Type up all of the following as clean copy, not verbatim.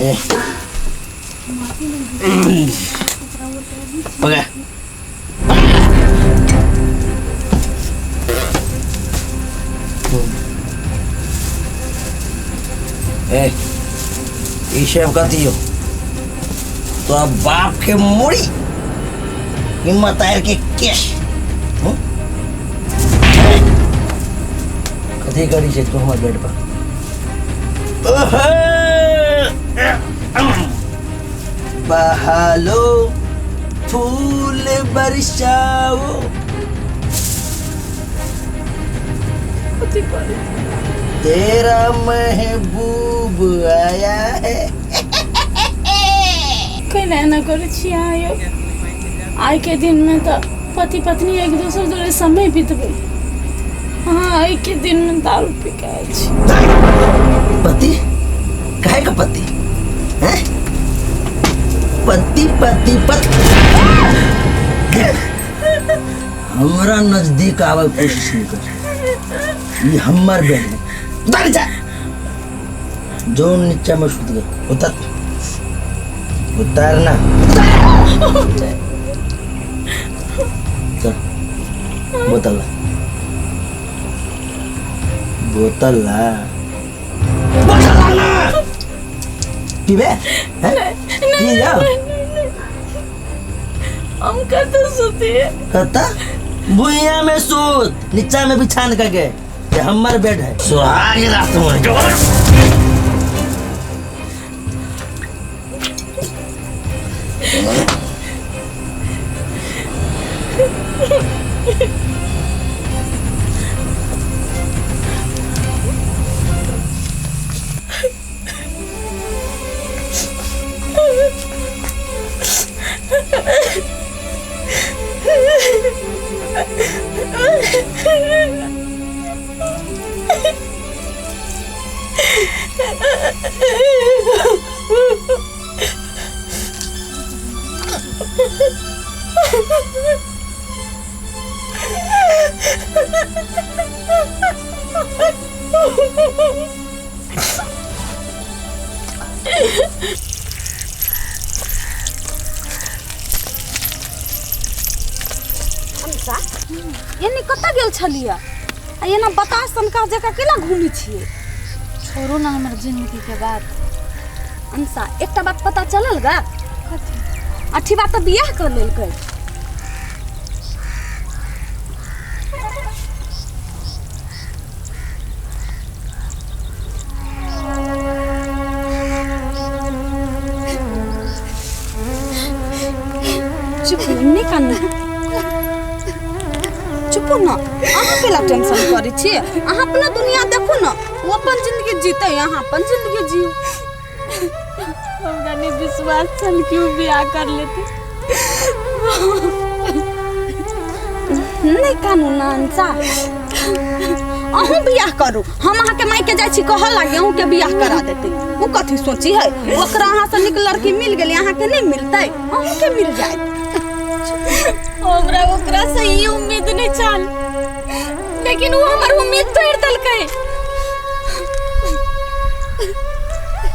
ए पकड़। ए ई सब कथी हो? तो बाप के मुड़ी हिम्मत आयल के केश। हम्म? कथी करी छै तू हमर बेड पर? बहालो फूल बरसाओ। कथी करी? तेरा महबूब आया है। कैला एना करै छी अहाँ यौ? आइके दिनमे तऽ पति पत्नी एक दोसर जोड़े समय बितबै, अहाँ आइके दिनमे दारू पी कऽ आयल छी। पति काहे का पति हैं? पति पति पति हमरा नजदीक आवे के कोशिश नहीं कर। ये हमार बेड है, उतर जा। जो नीचे में सुत गए, उतर, उतर ना, चल बोतल ला, बोतल ला, बोतल ला ना। पीबे हैं? पी जाओ। हम कतऽ सुतिए? कत्ता भुइया में सूत, नीचा में बिछान करके। ये हमार बेड है। सुहाग रात में अनका एने कतऽ गेल छलियै आ एना बतास तनका जकाँ केना घूमै छियै? छोड़ू ना हमर जिंदगी के बात। अंशा, एकटा बात पता चलल गा? कथी? अठी बात तऽ बियाह कर लेलकै। चुप, नहि कानू, चुपू न। अहाँ केला टेंशन करै छी? अहाँ अपना दुनिया देखू न, ओ अपन जिंदगी जीतै, अहाँ अपन जिंदगी जियू। हमरा नहि विश्वास छल कि ओ बियाह कर लेतै। नहि कानू न अंशा, अहूँ बियाह करू। हम अहाँके मायके जाइ छी कहऽ लागी, अहूँके बियाह करा देतै। ओ कथी सोची है? ओकरा अहाँसँ नीक लड़की मिल गेलै, अहाँके नहि मिलतै? अहूँके मिल जायत। हमरा ओकरा से ई उम्मीद नहीं छल, लेकिन वो हमर उम्मीद तोड़ देलकै।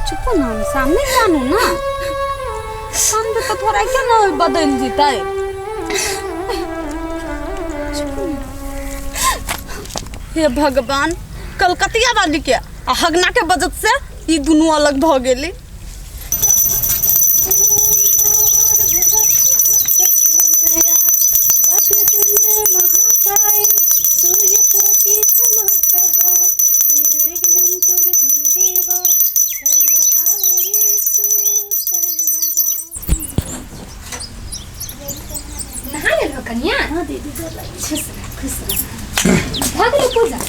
चुप ना अंशा, नहि कानू ना। कानबै तऽ थोड़ा केना बदलि जेतै? हे भगवान, कलकतिया वाली के आ हगना के वजह से ई दुनू अलग भऽ गेलै। वक्रतुण्ड महाकाय सूर्यकोटि समप्रभा निर्विघ्नं कुरु मे देवा सर्वकार्येषु सर्वदा। नहा लेलहो कनिया? हाँ दीदी, गोर लागै छी। खुश रह, खुश रह। भऽ गेलै पूजा?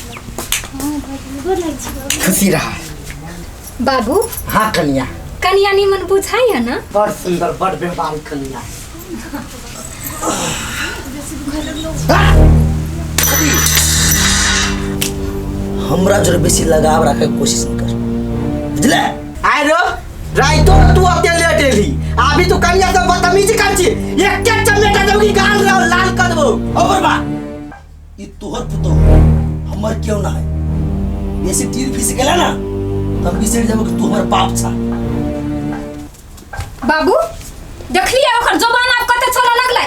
हाँ, भऽ गेलै। गोर लागै छी बाबू। खुशी रहा। बाबू। हाँ कनिया। कनिया निमन बुझाइया ना? बड़ सुंदर, बड़ व्यवहारिक कनिया। हमरा जरे बेसी लगाव राखे के कोशिश नहीं कर, बुझले? आय रो राइतो तू अते लेट एली, अभी तू कनिया से बदतमीजी कर छी, एक के चमेटा देबो कि गाल लाल लाल कर देबो। ओ बरबा, ई तोहर पुतो हमर क्यों ना है? बेसी तीर फिस गेला ना तो हम बिसरि जाबो कि तू हमर बाप छा। बाबू देखलिए ओकर जबान आब कते चलऽ लगलै।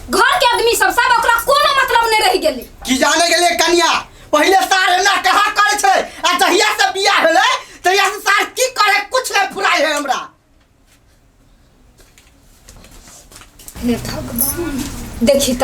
घर के आदमी सब सब ओकरा कोनो मतलब नहीं रहि गेलै। की जाने गेलै कनिया पहिले सार एना कहाँ करै छलै आ जहिया से बियाह भेलै तहिया से सार की करे कुछ नहीं फुराइ है हमरा। हे भगवान देखी त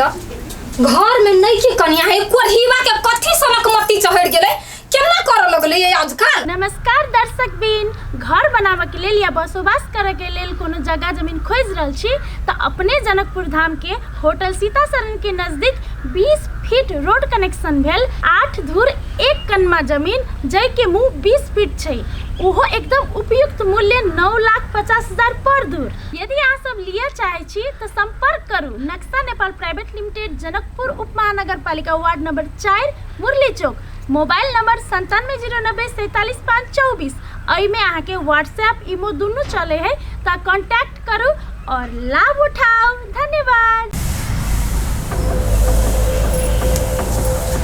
घर में नहीं के कनिया है कोढ़ीवा के कथी सनक मती चढ़ गेलै केना करऽ लगलै ये आजकल। नमस्कार दर्शक बिन, घर बनाबऽ के लेल या बसोबास करऽ के लेल कोनो जगह जमीन खोजि रहल छी तऽ अपने जनकपुर धाम के होटल सीता शरण के नजदीक 20 फीट रोड कनेक्शन भेल 8 धूर 1 कनमा जमीन जाहि के मुँह 20 फीट छै, ओहो एकदम उपयुक्त मूल्य 9,50,000 पर धूर। यदि अहाँ सब लिअ चाहै छी तऽ संपर्क करू नक्शा नेपाल प्राइवेट लिमिटेड, जनकपुर उप महानगरपालिका, वार्ड नंबर 4, मुरली चौक, मोबाइल नंबर 9709 47 5 24। एहिमे अहाँके व्हाट्सएप इमो दुनू चले है तऽ कॉन्टैक्ट करू और लाभ उठाओ। धन्यवाद।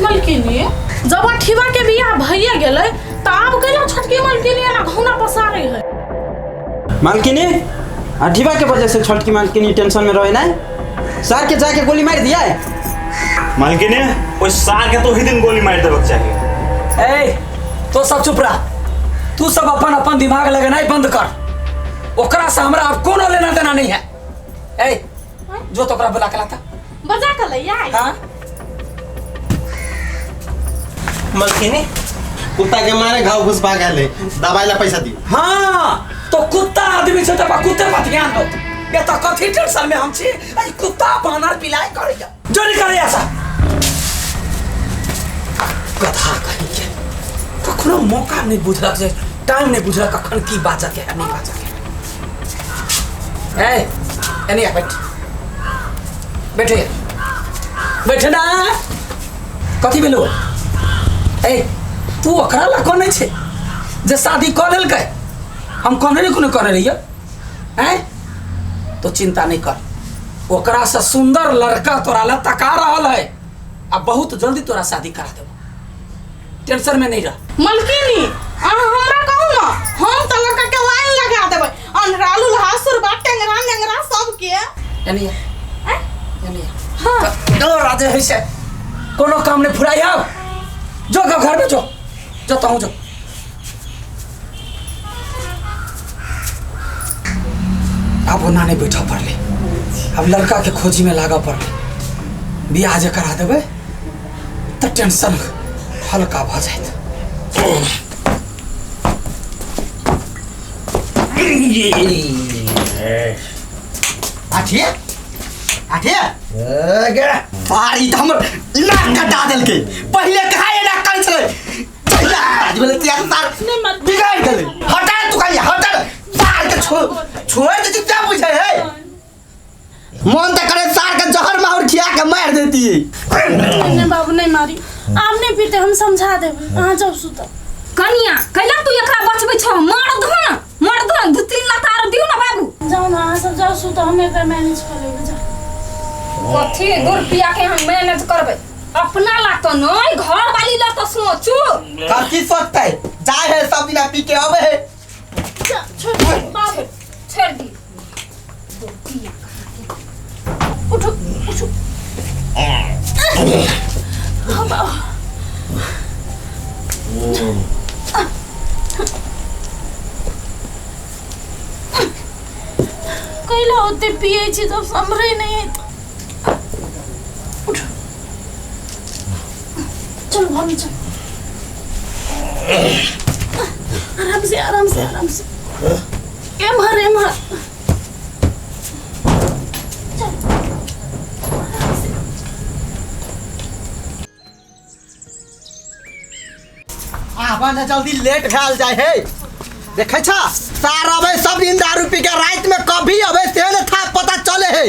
मलकिनी जब अठीवा के बियाह भइए गेलै तऽ आब कैला छोटकी मलकिनी एना घौना पसारै है। मालकिनी अठीवा के वजह से छोटकी मालकिनी टेंशन में रहे ना, सार के जाके गोली मार दिया है। मालकिनी ओइ सार के तो ओही दिन गोली मार देबक चाही। ए तो सब चुप रह, तू सब अपन अपन दिमाग लगेनाइ बंद कर, ओकरा से हमरा अब कोनो लेना देना नहीं है। ए जो तो ओकरा बुला के लाता। बजा के लैया। हाँ मलकिनी कुत्ता के मारे घाव घुस भागल है, दवाई ला पैसा दियो। हाँ तो कुत्ता आदमी छै त कुत्ते पर ध्यान दो, ये तो कथी टेंशन में हम छी, अरे कुत्ता बानर पिलाई करैया जो नहीं करे ऐसा गधा कहीं के कखनो मौका नहीं बुझलक जे टाइम नहीं बुझलक कखन की बाजऽ के है नहीं बाजऽ के। ए एने आ बैठ बैठे बैठ ना, कथी भेलो? ए तू ओकरा ला कहने छै जे शादी कऽ लेलकै, हम कहने नहीं कोनो कहने रहियै। हैं तो चिंता नहीं कर, ओकरा से सुंदर लड़का तोरा ला तका रहल है आ बहुत जल्दी तोरा शादी करा देबो, टेंशन में नहीं रह। मलकिनी अहाँ हमरा कहू ना, हम तऽ लड़का के लाइन लगा देबै, अन्हरा लुल्हा सुरबा टेंगरा नेंगरा सबके। एनी एनी हां दो राजे है से कोनो काम नहीं फुराई आओ, जो घर में जो जो तहु जो। अब ओना नहीं बैठा पड़ले, अब लड़का के खोजी में लागा पड़ले, बियाह जे करा देबै तऽ टेंशन हल्का भऽ जायत। आठिया आठिया सारी तऽ हमर नाक कटा देलकै, पहिले कहाँ एना करै छलै, जहिया आज भेलै तहिया सार बिगाड़ि गेलै। हटा तू खाली हटा, सार के छोड़ दे, क्या बुझै है मन तऽ करे सार के जहर माहुर खिया के मारि देती। नहीं बाबू नहीं मारी, आब नहीं पीते, हम समझा देब, अहाँ जाउ सुतब। कनिया कैला तू एकरा बचबै छौ, मार दहो ना मार दहो ना, दू तीन लात आरो दियौ ना बाबू। जाउ ना अहाँ सब जाउ सुतब, हम एकरा मैनेज कऽ लेबै। जाउ कथी 2 रुपया के हम मैनेज करबै, अपना ला तो नहीं घर वाली ला तो सोचू। कथी सोचतै, जाय है सब दिना पी के अबै है। छोड़ दे बाबू छोड़ दी। उठो उठो। कैला ओते पिए छी तब सम्हरै नहीं है। उठो चलो भाभी चलो, आराम से आराम से आराम से, एम्हर एम्हर। आबा ने जल्दी लेट भेल जाय है, देखै छ सार अबै सब दिन दारू पी के रात में कभी अबै से ने था पता चले है।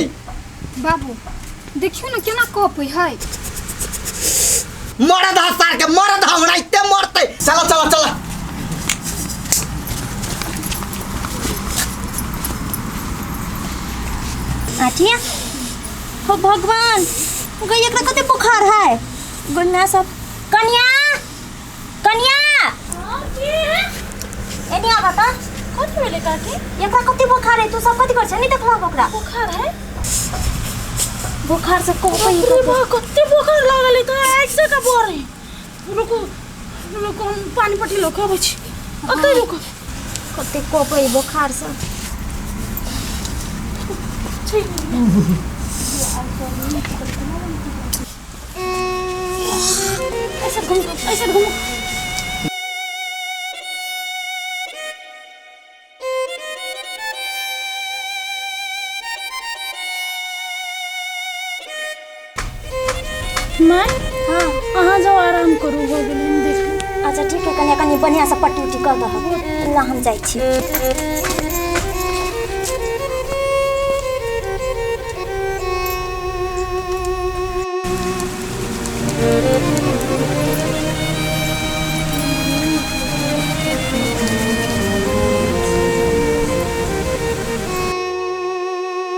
बाबू देखियो ना केना कपै है, मरद हा सार के मरद हा राइते मरतै। चला चला चला आठिया हो भगवान गई एकरा कते बुखार है गुन्ना सब। कन्या कन्या एने आबा त। कथी भेलै काकी? एकरा कते बोखार है, तू सब कथी कर छै? नहीं देखलहक ओकरा? बोखार है? बोखार से कहबै। अरे बा, कते बोखार लागल है, तो आगि से का बोर है। रुकू रुकू, हम पानी पट्टी लऽ कऽ अबै छी। ओतै रुकू। कते कपै बोखार से। ठीक। ऐसे घूम, ऐसे घूम। माय, हाँ, अहाँ जाओ आराम करू, भऽ गेलै, हम देख लेब। अच्छा ठीक है कनिया, कनि बढ़िया से पट्टी उट्टी कऽ दहक। ला, हम जाइ छी।